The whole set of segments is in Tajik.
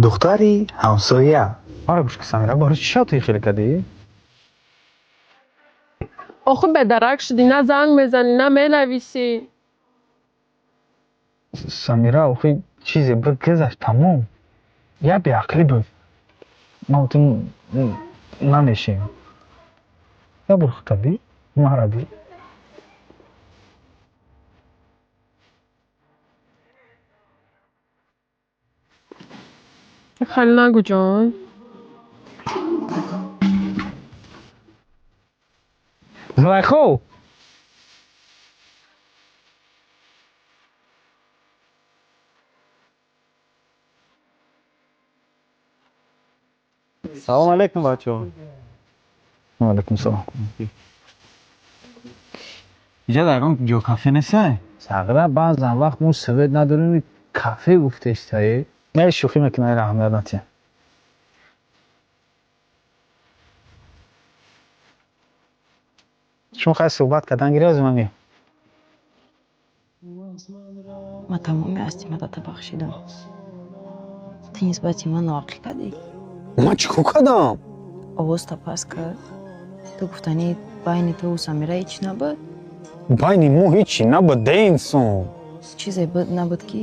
Духтари ҳамсоя. Маро гӯш ки, Самира, барои чӣ шаб ту хеле кардӣ? Охи, бедарак шудӣ, на занг мезанӣ, на менависӣ. Самира, охи, чизе буд, гузашт, тамом. Як беақлӣ буд. Ма ту намешем. Як бор худта би, мара би. Хеле нагӯ, ҷон. Зулайхо! Салом алейкум, бачаҳо. Ваалайкум салом. Иҷа дар ягон ҷо кафе нестай? Сағра, баъзан вақт мо свет надорем, кафе гуфтестае. Не, шӯхӣ мекунам, аҳамият натиҳ. Шумо хай суҳбат кардан гирёзи ман меям. Ман тамоми ҳастимата бахшидам. Ту нисбати ман ноақлӣ кардӣ. Ман чӣ кор кардам? Овозта паст кард. Ту гуфтанӣ, байни туву Самира ҳеҷ набуд? Байни мо ҳечи набуд, де, инсон. Чизе буд, набуд, ки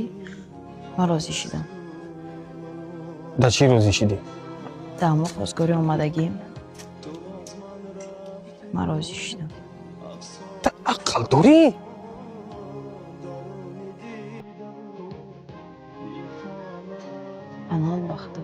ман розӣ шудам. Дар чӣ розӣ шидӣ? Дар ҳамо хостгорӣ омадагӣ ман розӣ шудам. Ту ақл дорӣ? Анон бахту.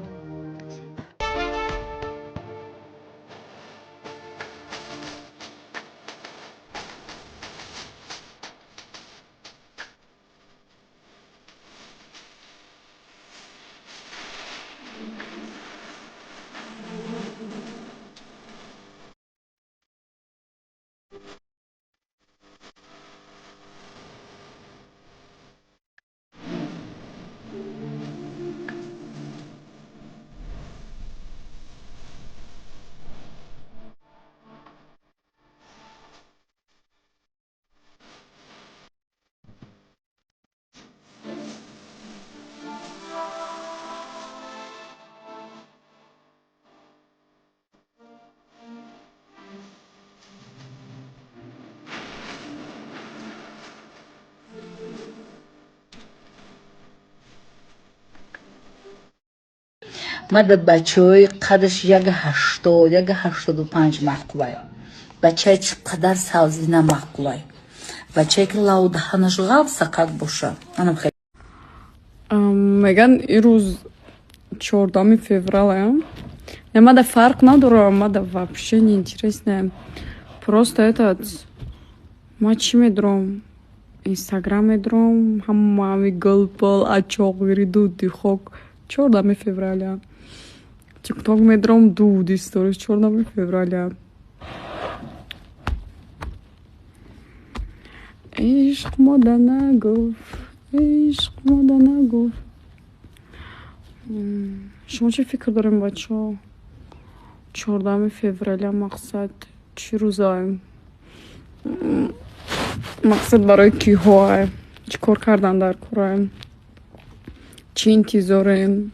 Ман ба бачаҳои қадаш 1,80, 1,85 маъқулай. Бачаи чӣ қадар савзина маъқулай. Бачае, ки лаву даҳанаш ғафсақак боша. Анам хеле. Меган, ирӯз 14 феврале. Не, мада фарқ надорам, мада вообще не интересно. Просто этот, ма чӣ медурам, Инстаграм медурам, ҳама ҳами гулпул, ачоқгири, дуди хок, 14 февраля. Тикток медурам, дуди сторис, 14 февраля. Ишқ мода нагуфт, ишқ мода нагуфт. Шумо чӣ фикр дорем, бачаҳо? 14 февраля мақсад чӣ рӯзае? Мақсад барои киҳое? Чӣ кор кардан дар корае? Чӣ интизорем?